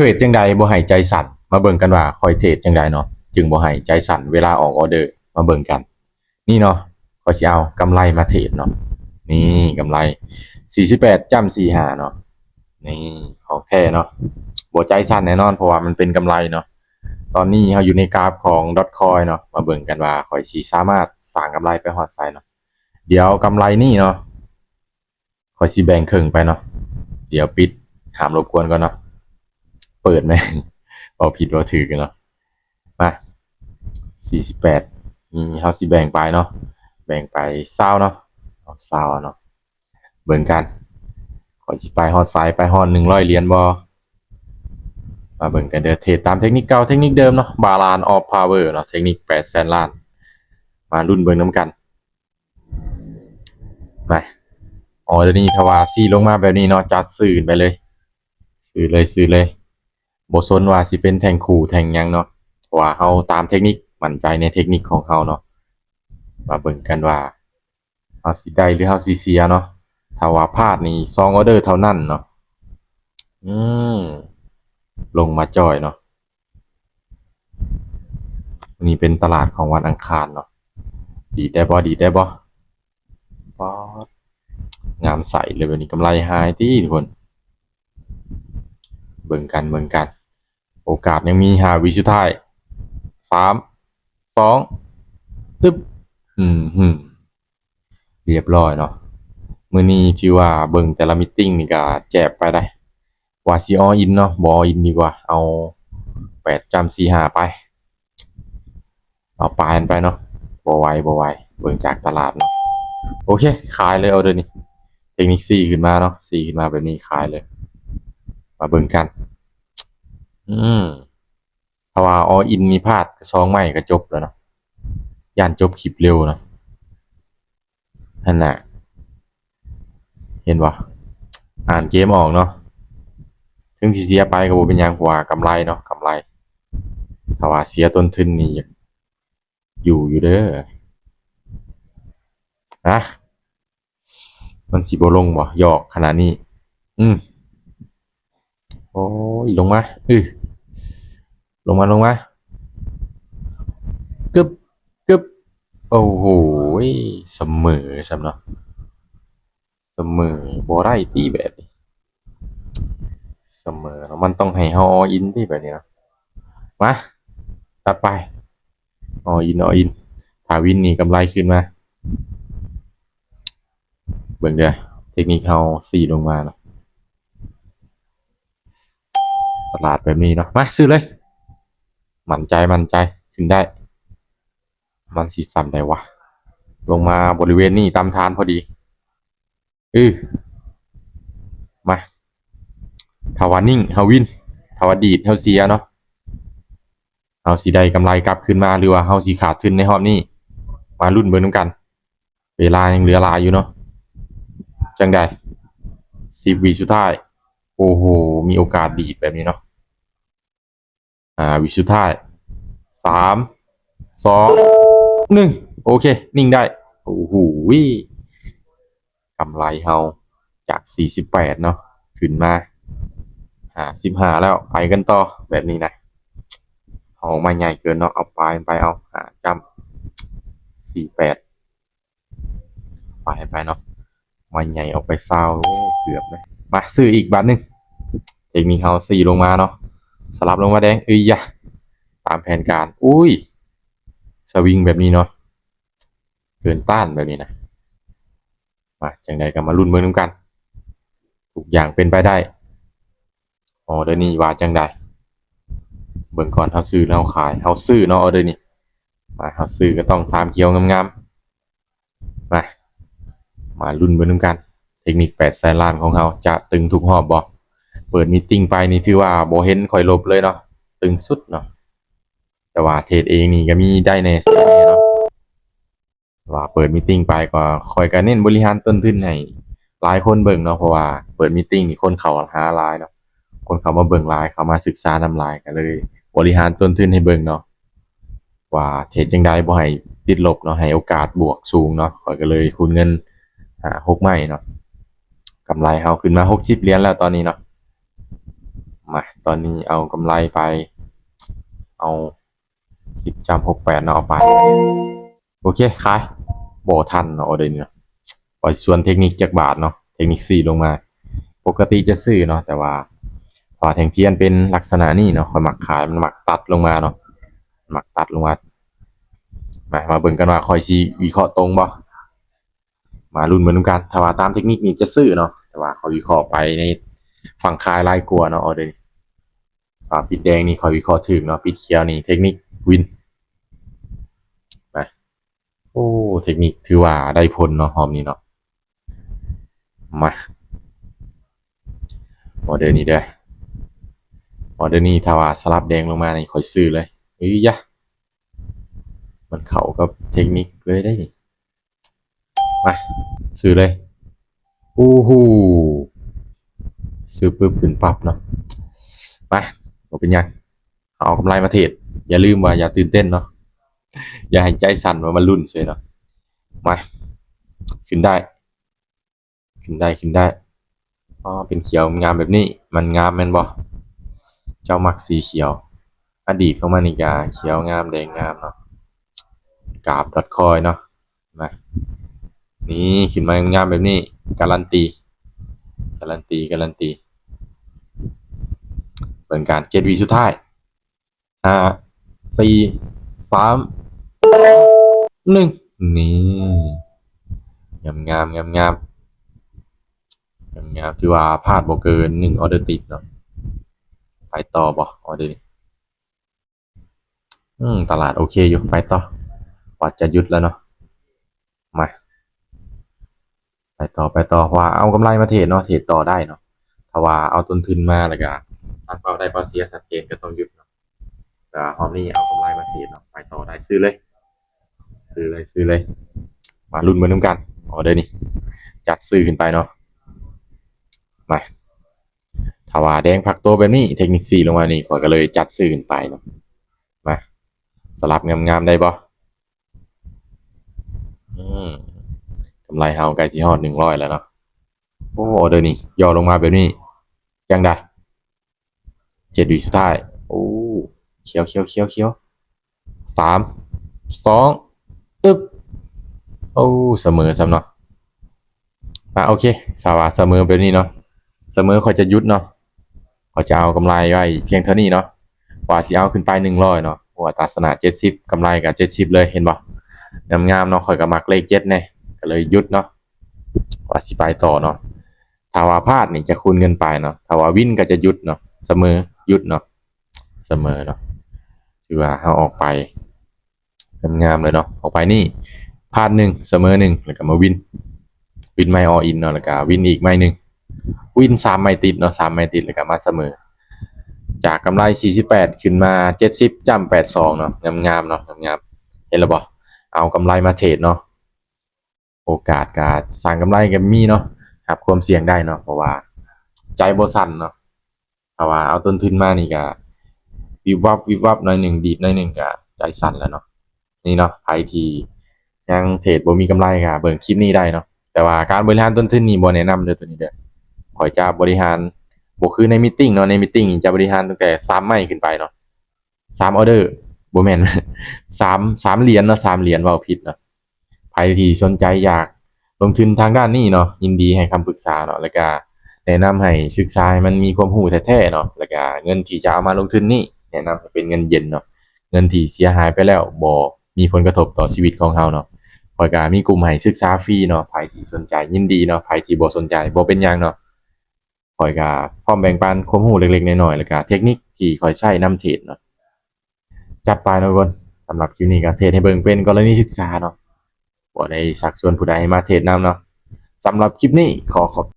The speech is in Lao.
ເທຣດຈັ່ງໃດບໍ່ໃຫ້ໃຈສັ່ນ? ມາເບິ່ງກັນວ່າຂ້ອຍເທຣດຈັ່ງໃດເນາະ ຈຶ່ງບໍ່ໃຫ້ໃຈສັ່ນເວລາອອກອອເດີ. ມາເບິ່ງກັນ. ນີ້ເນາະ, ຂ້ອຍຊິເອົາກຳໄລມາເທຣດເນາະ. ນີ້ກຳໄລ ສີ່ສິບແປດຈຸດສີ່ຫ້າເນາະ. ນີ້ຂອງແທ້ເນາະ, ບໍ່ໃຈສັ່ນແນ່ນອນ ເພາະວ່າມັນເປັນກຳໄລເນາະ. ຕອນນີ້ເຮົາຢູ່ໃນກາຟຂອງ Dogecoin ເນາະ, ມາເບິ່ງກັນວ່າຂ້ອຍຊິສາມາດສ້າງກຳໄລໄປຮອດໃສເນາະ. ດຽວກຳໄລນີ້ເນາະ ຂ້ອຍຊິແບ່ງເຄິ່ງໄປເນາະ. ດຽວປິດ ຫ້າມລົບກວນກ່ອນເນາະ. ເປີດແມ່ນ ເວົ້າຜິດເວົ້າຖືກເນາະ. ມາ ສີ່ສິບແປດ ນີ້ເຮົາຊິແບ່ງໄປເນາະ, ແບ່ງໄປຊາວເນາະ, ເອົາຊາວເນາະ. ເບິ່ງກັນ ຂ້ອຍຊິໄປຮອດໃສ, ໄປຮອດໜຶ່ງຮ້ອຍຫຼຽນບໍ່? ມາເບິ່ງກັນເດີ. ເທຣດຕາມເທັກນິກເກົ່າ ເທັກນິກເດີມເນາະ, Balance of Power ເນາະ, ເທັກນິກແປດແສນລ້ານ. ມາລຸ້ນເບິ່ງນຳກັນ. ມາ ອໍ ຕົວນີ້ຖ້າວ່າຊີ້ລົງມາແບບນີ້ເນາະ, ຈັດຊື້ຂຶ້ນໄປເລີຍ, ຊື້ເລີຍ ຊື້ເລີຍ. ບໍ່ສົນວ່າຊິເປັນແທ່ງຄູ່ແທ່ງຫຍັງເນາະ, ເພາະວ່າເຮົາຕາມເທັກນິກ, ໝັ້ນໃຈໃນເທັກນິກຂອງເຮົາເນາະ. ມາເບິ່ງກັນວ່າເຮົາຊິໄດ້ ຫຼື ເຮົາຊິເສຍເນາະ. ຖ້າວ່າພາດນີ້ສອງອອເດີເທົ່ານັ້ນເນາະ. ອືມ ລົງມາຈ່ອຍເນາະ. ນີ້ເປັນຕະຫຼາດຂອງວັນອັງຄານເນາະ. ດີດໄດ້ບໍ່? ດີດໄດ້ບໍ່? ປາດ ງາມໃສເລີຍແບບນີ້, ກຳໄລຫາຍຕິທຸກຄົນ. ເບິ່ງກັນ ເບິ່ງກັນ, ໂອກາດຍັງມີ ຫ້າວິສຸດທ້າຍ. ສາມ ສອງ ຕຶບ ອືມ ຮຶ ຮຽບຮ້ອຍເນາະ. ມື້ນີ້ຖືວ່າເບິ່ງແຕ່ລະມີດຕິ້ງນີ້ກະແຈບໄປໄດ໋. ວ່າຊິ all in ເນາະ, ບໍ່ all in ດີກວ່າ, ເອົາ ແປດຈຸດສີ່ຫ້າ ໄປ, ເອົາປາຍມັນໄປເນາະ. ບໍ່ໄຫວ ບໍ່ໄຫວ, ເບິ່ງຈາກຕະຫຼາດເນາະ. ໂອເຄ ຂາຍເລີຍ ອໍເດີນີ້. ເທັກນິກຊີ້ຂຶ້ນມາເນາະ, ຊີ້ຂຶ້ນມາແບບນີ້ຂາຍເລີຍ. ມາເບິ່ງກັນ. ອືມ ຖ້າວ່າ all in ນີ້ພາດສອງໄມ້ກະຈົບແລ້ວເນາະ, ຢ້ານຈົບຄລິບເລັວເນາະ. ຫັ້ນນະ ເຫັນບໍ່? ອ່ານເກມອອກເນາະ. ເຖິງຊິເສຍໄປກະບໍ່ເປັນຫຍັງ ເພາະວ່າກຳໄລເນາະ, ກຳໄລ. ຖ້າວ່າເສຍຕົ້ນທຶນນີ້ ຢູ່ ຢູ່ເດີ. ນະ ມັນຊິບໍ່ລົງບໍ່? ຫຍອກຂະໜາດນີ້. ອືມ ໂອ້ຍ ລົງມາ ອື ລົງມາ ລົງມາ ກຶບ ກຶບ. ໂອ້ໂຫ ສະເໝີຊ້ຳເນາະ, ສະເໝີບໍ່ໄດ້ຕິແບບນີ້. ສະເໝີເນາະ, ມັນຕ້ອງໃຫ້ເຮົາ all in ຕິແບບນີ້ເນາະ. ມາ ຕັດໄປ all in all in, ຖ້າວິນນີ້ກຳໄລຄືນມາ. ເບິ່ງເດີ ເທັກນິກເຮົາຊີ້ລົງມາເນາະ, ຕະຫຼາດແບບນີ້ເນາະ. ມາ ຊື້ເລີຍ, ໝັ້ນໃຈ ໝັ້ນໃຈ ຂຶ້ນໄດ້. ມັນຊິສ່ຳໃດວະ? ລົງມາບໍລິເວນນີ້ ຕາມຖານພໍດີ. ອື ມາ ຖ້າວ່ານິ່ງ ເຮົາວິນ, ຖ້າວ່າດີດ ເຮົາເສຍເນາະ. ເຮົາຊິໄດ້ກຳໄລກັບຄືນມາ ຫຼືວ່າເຮົາຊິຂາດທຶນໃນຮອບນີ້? ມາລຸ້ນເບິ່ງນຳກັນ. ເວລາຍັງເຫຼືອຫຼາຍຢູ່ເນາະ. ຈັ່ງໃດ? ສິບວິສຸດທ້າຍ. ໂອ້ໂຫ ມີໂອກາດດີດແບບນີ້ເນາະ. ຫ້າວິສຸດທ້າຍ. ສາມ ສອງ ໜຶ່ງ. ໂອເຄ ນິ່ງໄດ້. ໂອ້ໂຫ ກຳໄລເຮົາຈາກສີ່ສິບແປດເນາະ ຂຶ້ນມາຫ້າສິບຫ້າແລ້ວ. ໄປກັນຕໍ່ແບບນີ້ນະ. ເຮົາອອກມາໃຫຍ່ເກີນເນາະ, ເອົາປາຍໄປ ເອົາ ຫ້າຈ້ຳ ສີ່ແປດ ໄປ ໄປເນາະ. ມາໃຫຍ່ອອກໄປຊາວ. ໂອ້ ເກືອບເລີຍ. ມາ ຊື້ອີກບາດໜຶ່ງ. ເທັກນິກເຮົາຊີ້ລົງມາເນາະ, ສະຫຼັບລົງມາແດງ. ເອີຍຢາ ຕາມແຜນການ. ອຸ້ຍ ສະວິງແບບນີ້ເນາະ, ເກີນຕ້ານແບບນີ້ນະ. ມາ ຈັ່ງໃດກະມາລຸ້ນເບິ່ງນຳກັນ. ທຸກຢ່າງເປັນໄປໄດ້. ອໍເດີນີ້ວ່າຈັ່ງໃດ? ເບິ່ງກ່ອນ, ເຮົາຊື້ ເຮົາຂາຍ. ເຮົາຊື້ເນາະ ອໍເດີນີ້. ມາ ເຮົາຊື້ກະຕ້ອງສາມຂຽວງາມໆ. ມາ ມາລຸ້ນເບິ່ງນຳກັນ. ເທັກນິກແປດແສນລ້ານຂອງເຮົາຈະຕຶງທຸກຮອບບໍ່? ເປີດມີດຕິ້ງໄປນີ້ຖືວ່າບໍ່ເຫັນຂ້ອຍຫຼົບເລີຍເນາະ, ຕຶງສຸດເນາະ. ແຕ່ວ່າເທຣດເອງນີ້ກະມີໄດ້ແດ່ເສຍແດ່ເນາະ. ວ່າເປີດມີດຕິ້ງໄປກໍ ຂ້ອຍກໍເນັ້ນບໍລິຫານຕົ້ນທຶນໃຫ້ຫຼາຍຄົນເບິ່ງເນາະ, ເພາະວ່າເປີດມີດຕິ້ງນີ້ຄົນເຂົ້າຫາຫຼາຍເນາະ, ຄົນເຂົ້າມາເບິ່ງຫຼາຍ, ເຂົ້າມາສຶກສານຳຫຼາຍ, ກໍເລີຍບໍລິຫານຕົ້ນທຶນໃຫ້ເບິ່ງເນາະ ວ່າເຮັດຈັ່ງໃດບໍ່ໃຫ້ຕິດລົບເນາະ, ໃຫ້ໂອກາດບວກສູງເນາະ. ຂ້ອຍກໍເລີຍຄູນເງິນຫ້າຫົກໄມ້ເນາະ, ກຳໄລເຮົາຂຶ້ນມາຫົກສິບຫຼຽນແລ້ວຕອນນີ້ເນາະ. ມາ ຕອນນີ້ເອົາກຳໄລໄປ ເອົາສິບຈ້ຳຫົກແປດເນາະ ເອົາໄປ ໂອເຄ ຂາຍ ບໍ່ທັນເນາະ ອໍເດີນີ້ເນາະ. ຂ້ອຍຊວນເທັກນິກຈັກບາດເນາະ ເທັກນິກສີ່ລົງມາ ປົກກະຕິຈະຊື້ເນາະ ແຕ່ວ່າ ເພາະວ່າແທ່ງທຽນເປັນລັກສະນະນີ້ເນາະ ຂ້ອຍມັກຂາຍ ມັນມັກຕັດລົງມາເນາະ ມັກຕັດລົງມາ. ມາ ມາເບິ່ງກັນວ່າຂ້ອຍຊິວິເຄາະຕົງບໍ່ ມາລຸ້ນເບິ່ງນຳກັນ. ຖ້າວ່າຕາມເທັກນິກນີ້ຈະຊື້ເນາະ ແຕ່ວ່າຂ້ອຍວິເຄາະໄປໃນຝັ່ງຂາຍຫຼາຍກວ່າເນາະ ອໍເດີນີ້. ອ່າ ປິດແດງນີ້ຂ້ອຍວິເຄາະຖືກເນາະ ປິດຂຽວນີ້ເທັກນິກວິນ ມາ ໂອ້ ເທັກນິກຖືວ່າໄດ້ຜົນເນາະ ຮອບນີ້ເນາະ. ມາ ອໍເດີນີ້ເດີ ອໍເດີນີ້ ຖ້າວ່າສະຫຼັບແດງລົງມານີ້ຂ້ອຍຊື້ເລີຍ. ເອີຍ ຢາ ມັນເຂົ້າກັບເທັກນິກເລີຍໄດ໋ນີ້. ມາ ຊື້ເລີຍ. ໂອ້ໂຫ ຊື້ປຶບຂຶ້ນປັບເນາະ. ມາ ບໍ່ເປັນຫຍັງ ເອົາກຳໄລມາເທຣດ. ຢ່າລືມວ່າຢ່າຕື່ນເຕັ້ນເນາະ ຢ່າໃຫ້ໃຈສັ່ນວ່າມາລຸ້ນເສີຍເນາະ. ມາ ຂຶ້ນໄດ້ ຂຶ້ນໄດ້ ຂຶ້ນໄດ້. ອໍ ເປັນຂຽວງາມແບບນີ້ ມັນງາມແມ່ນບໍ່? ເຈົ້າມັກສີຂຽວ ອະດີດຂອງມັນນີ້ກະຂຽວງາມ ແດງງາມເນາະ. ກາບດອດຄອຍເນາະ ມາ ນີ້ ຂຶ້ນມາງາມແບບນີ້ ກາລັນຕີ ກາລັນຕີ ກາລັນຕີ. ເບິ່ງກັນ ເຈັດວິສຸດທ້າຍ ຫ້າ ສີ່ ສາມ ສອງ ໜຶ່ງ ນີ້ ງາມໆ ງາມໆ ງາມໆ ຖືວ່າພາດບໍ່ເກີນໜຶ່ງອໍເດີຕິດເນາະ. ໄປຕໍ່ບໍ່ ອໍເດີນີ້? ອືມ ຕະຫຼາດໂອເຄຢູ່ ໄປຕໍ່ ວ່າຈະຢຸດແລ້ວເນາະ. ມາ ໄປຕໍ່ ໄປຕໍ່ ເພາະວ່າເອົາກຳໄລມາເທຣດເນາະ ເທຣດຕໍ່ໄດ້ເນາະ. ຖ້າວ່າເອົາຕົ້ນທຶນມາ ແລ້ວກະຕັ້ງເປົ້າໄດ້ເປົ້າເສຍຊັດເຈນ ກໍຕ້ອງຢຸດເນາະ. ແຕ່ວ່າຮອບນີ້ເອົາກຳໄລມາເທຣດເນາະ ໄປຕໍ່ໄດ້ ຊື້ເລີຍ ຊື້ເລີຍ ຊື້ເລີຍ. ມາລຸ້ນເບິ່ງນຳກັນ ອໍເດີນີ້ ຈັດຊື້ຂຶ້ນໄປເນາະ. ມາ ຖ້າວ່າແດງພັກໂຕແບບນີ້ ເທັກນິກສີ່ລົງມານີ້ ຂ້ອຍກໍເລີຍຈັດຊື້ຂຶ້ນໄປເນາະ. ມາ ສະຫຼັບງາມໆ ໄດ້ບໍ່? ອືມ ກຳໄລເຮົາໃກ້ຊິຮອດໜຶ່ງຮ້ອຍແລ້ວເນາະ. ໂອ້ ອໍເດີນີ້ ຫຍໍ້ລົງມາແບບນີ້ ຈັ່ງໃດ? ເຈັດວິສຸດທ້າຍ ໂອ້ ຂຽວ ຂຽວ ຂຽວ ຂຽວ ສາມ ສອງ ອຶບ ໂອ້ ສະເໝີຊ້ຳເນາະ. ອ່າ ໂອເຄ ຖ້າວ່າສະເໝີແບບນີ້ເນາະ ສະເໝີຂ້ອຍຈະຢຸດເນາະ. ຂ້ອຍຈະເອົາກຳໄລໄວ້ພຽງເທົ່ານີ້ເນາະ ວ່າຊິເອົາຂຶ້ນໄປໜຶ່ງຮ້ອຍເນາະ ເພາະວ່າຕາຊະນະເຈັດສິບ ກຳໄລກໍເຈັດສິບເລີຍ ເຫັນບໍ່? ງາມໆ ເນາະ ຂ້ອຍກໍມັກເລກເຈັດແດ່ ກໍເລີຍຢຸດເນາະ ວ່າຊິໄປຕໍ່ເນາະ. ຖ້າວ່າພາດນີ້ຈະຄູນເງິນໄປເນາະ ຖ້າວ່າວິນກໍຈະຢຸດເນາະ ສະເໝີ ຢຸດເນາະ ສະເໝີເນາະ. ຖືວ່າເຮົາອອກໄປ ງາມໆ ເລີຍເນາະ ອອກໄປນີ້ ພາດໜຶ່ງ ສະເໝີໜຶ່ງ ແລ້ວກໍມາວິນ ວິນໄມ້ອໍອິນເນາະ ແລ້ວກໍວິນອີກໄມ້ໜຶ່ງ ວິນສາມໄມ້ຕິດເນາະ ສາມໄມ້ຕິດ ແລ້ວກໍມາສະເໝີ ຈາກກຳໄລສີ່ສິບແປດ ຂຶ້ນມາເຈັດສິບ ຈ້ຳແປດສອງເນາະ. ງາມໆ ເນາະ ງາມໆ ເຫັນແລ້ວບໍ່? ເອົາກຳໄລມາເທຣດເນາະ ໂອກາດກະສ້າງກຳໄລກໍມີເນາະ ຮັບຄວາມສ່ຽງໄດ້ເນາະ ເພາະວ່າໃຈບໍ່ສັ່ນເນາະ. ຖ້າວ່າເອົາຕົ້ນທຶນມານີ້ກະວິບວັບ ວິບວັບໜ້ອຍໜຶ່ງ ດີດໜ້ອຍໜຶ່ງກະໃຈສັ່ນແລ້ວເນາະ. ນີ້ເນາະ ໃຜທີ່ຍັງເທຣດບໍ່ມີກຳໄລກະເບິ່ງຄລິບນີ້ໄດ້ເນາະ. ແຕ່ວ່າການບໍລິຫານຕົ້ນທຶນນີ້ບໍ່ແນະນຳເດີ ໂຕນີ້ເດີ ຂ້ອຍຈະບໍລິຫານບໍ່ຄືໃນມີດຕິງເນາະ. ໃນມີດຕິງນີ້ຈະບໍລິຫານຕັ້ງແຕ່ສາມໄມ້ຂຶ້ນໄປເນາະ ສາມອໍເດີ ບໍ່ແມ່ນ ສາມ ສາມຫຼຽນເນາະ ສາມຫຼຽນ ເວົ້າຜິດເນາະ. ໃຜທີ່ສົນໃຈຢາກລົງທຶນທາງດ້ານນີ້ເນາະ ຍິນດີໃຫ້ຄຳປຶກສາເນາະ ແລ້ວກະແນະນຳໃຫ້ສຶກສາໃຫ້ມັນມີຄວາມຮູ້ແທ້ໆເນາະ ແລ້ວກະເງິນທີ່ຈະເອົາມາລົງທຶນນີ້ ແນະນຳໃຫ້ເປັນເງິນເຢັນເນາະ ເງິນທີ່ເສຍຫາຍໄປແລ້ວບໍ່ມີຜົນກະທົບຕໍ່ຊີວິດຂອງເຮົາເນາະ. ຂ້ອຍກະມີກຸ່ມໃຫ້ສຶກສາຟຣີເນາະ ໃຜທີ່ສົນໃຈຍິນດີເນາະ ໃຜທີ່ບໍ່ສົນໃຈບໍ່ເປັນຫຍັງເນາະ. ຂ້ອຍກະພ້ອມແບ່ງປັນຄວາມຮູ້ເລັກໆນ້ອຍໆ ແລ້ວກະເທັກນິກທີ່ຂ້ອຍໃຊ້ນຳເທຣດເນາະ. ຈັດໄປເນາະທຸກຄົນ ສຳລັບຄລິບນີ້ກະເທຣດໃຫ້ເບິ່ງເປັນກໍລະນີສຶກສາເນາະ ບໍ່ໄດ້ຊັກຊວນຜູ້ໃດໃຫ້ມາເທຣດນຳເນາະ. ສຳລັບຄລິບນີ້ຂໍຂອບ